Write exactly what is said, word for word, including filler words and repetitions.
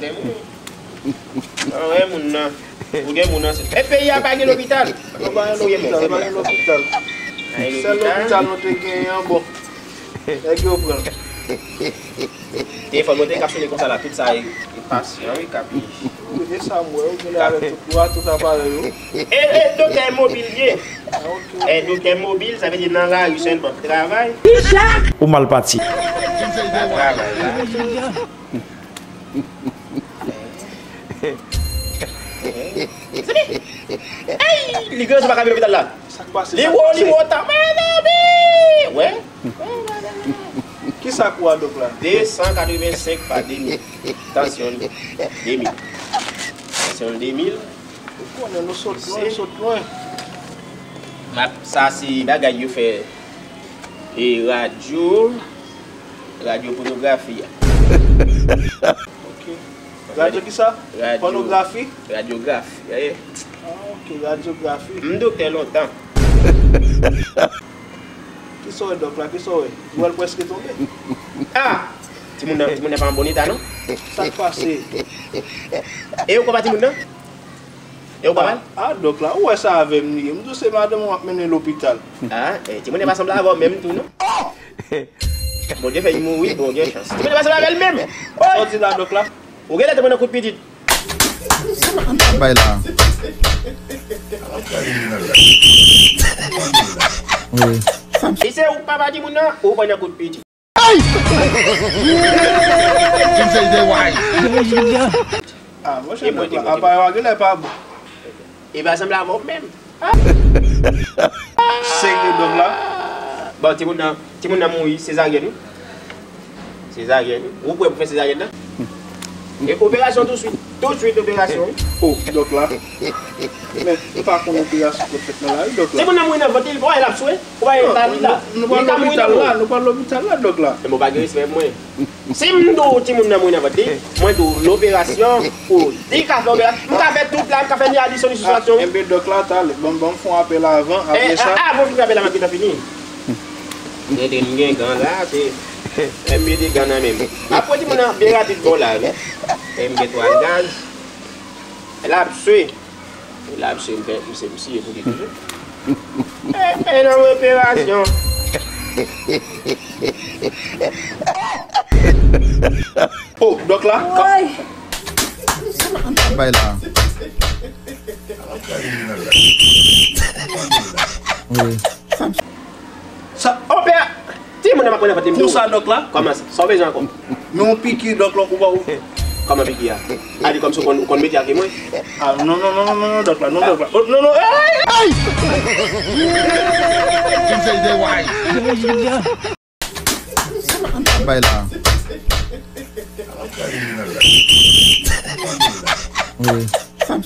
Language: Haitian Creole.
Gen moun. An, wè moun nan. Ou gen moun nan. E peyi a pa gen lopital. Nou pa gen lopital, pa gen lopital. Sèl lopital nou te genyen an, bon. Nèg yo pran. Telefòn mwen te ka sonnen konsa la, tout sa e, e pasyan, wi, k ap. Wi, e sa m wè, ou genlè avèk tout dwa, tout aparèy ou. E, e doktè mobil ye. Ah, ok. E doktè mobil, sa vle di nan lari sèlman pou travay. Ou mal pati. Nan travay la. Ey, li gran, se pa ka vin lopital la. Sa k pase? Li wo, li wo, ta mezanmi! Wè. Kisa kou a dòk la? De san katrevensenk pa de mil. Tansyon l de mil. Tansyon l de mil. Ou konnen nou sot lwen, sot lwen. M ap, sa se bagay yo fè e radyo, radyo pònografi a. Ok. Radyo kisa? Radyo. Pònografi? Radyografi, ye. Ah, ok, radyografi. M doktè lontan. Kisa w wè dòk la? Kisa w wè? Ou wè l prèske tonbe. Ah! Timoun nan, timoun nan pa an bon eta, non? Sa k pase? E ou konn pa timoun nan? E ou pa mal? Ah, dòk la, ou wè sa avè m li ye. M di w se madanm ou m ap mennen lopital. Ah, eh, timoun nan pa sanble avè w menm tou, non? Bondye fè l mouri, bon, gen chans. Timoun nan pa sanble avè l menm. Sa w di la, dòk la? Ou genlè te pran nan kout pitit. Bay la. Wi. E se ou k papa timoun nan, ou pran nan kout pitit. Hey! Ah, monchè, dòk la, aparèy ou a genlè pa bon. E pa sanble avè w menm. Serye, dòk la? Bon, timoun nan, timoun nan mouri, sezaryèn, wi. Sezaryèn, wi. Ou prè pou fè sezaryèn nan? E operasyon tousuit. Tousuit operasyon, wi. Oh, dòk la. Men, m pa konn operasyon k ap fèt nan lari, dòk la. Timoun nan mouri nan vant li, bon, l ap swe. Ou pa wè eta li la? Nou pral lopital la, nou pral lopital la, dòk la. Men ou pa gen respè pou mwen. Si m di w timoun nan mouri nan vant li, mwen di w loperasyon, ou di ka fè operasyon, m ka fè tout la, m ka fè ni adisyon ni soustraksyon. Enben dòk la, talè, ban m, ban m fè yon apèl avan, apre sa. Avan w fin fè apèl la, m ap gentan fini. Rete m gen gan la, se, m mete gan nan men m. Apre timoun nan byen rapid bon la, wi. M gen twa gaz. L ap swe. L ap swe, m fè, m se, m siye pou li toujou. E, e nan operasyon. Oh, dòk la? Woy! Bay la. Wi. Sa, oh, pè, timoun nan pa konn fè timoun. Pou sa, dòk la? Kòman sa? Sa w bezwen ankò? Men yon piki, dòk la, ou pa ou. Kòman piki a? A di kòmsi w konn, ou konn mete ak mwen? Ah, non, non, dòk la, non, dòk la. Oh, non, non, hey, hey! Bay la. Wi.